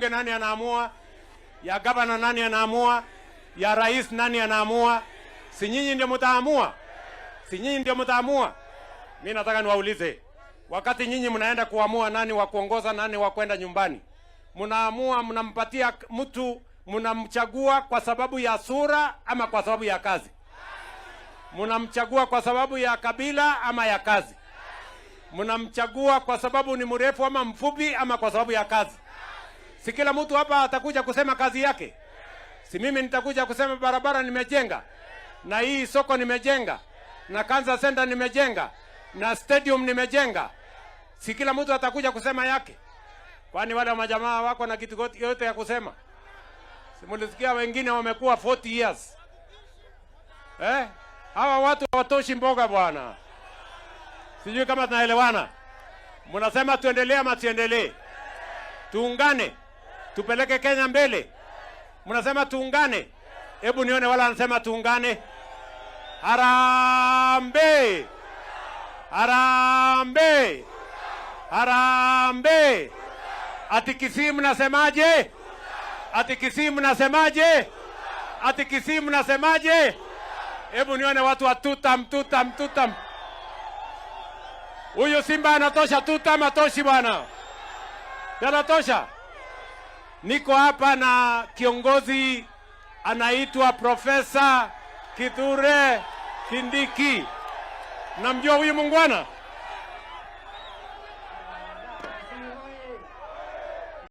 Bunge nani anaamua? Ya gavana nani anaamua? Ya rais nani anaamua? Si nyinyi ndio mtaamua? Si nyinyi ndio mtaamua? Mi nataka niwaulize, wakati nyinyi mnaenda kuamua nani wa kuongoza, nani wa kwenda nyumbani, mnaamua, mnampatia mtu, mnamchagua kwa sababu ya sura ama kwa sababu ya kazi? Mnamchagua kwa sababu ya kabila ama ya kazi? Mnamchagua kwa sababu ni mrefu ama mfupi ama kwa sababu ya kazi? Si kila mtu hapa atakuja kusema kazi yake? Si mimi nitakuja kusema barabara nimejenga, na hii soko nimejenga, na Cancer Center nimejenga, na stadium nimejenga. Si kila mtu atakuja kusema yake? Kwani wale majamaa wako na kitu yote ya kusema? Si mulisikia wengine wamekuwa 40 years, eh? Hawa watu hawatoshi mboga, bwana. Sijui kama tunaelewana. Mnasema tuendelee ama tuendelee? Tuungane, tupeleke Kenya mbele. Mnasema tuungane? Hebu nione wala anasema tuungane. Harambee! Harambee! Harambee! Ati Kisii mnasemaje? Ati Kisii mnasemaje? Ati Kisii mnasemaje? Hebu nione watu wa tutam, tutam, tutam. Huyu simba anatosha tutam, atoshi bwana? Anatosha. Niko hapa na kiongozi anaitwa Profesa Kithure Kindiki. Namjua huyu mungwana?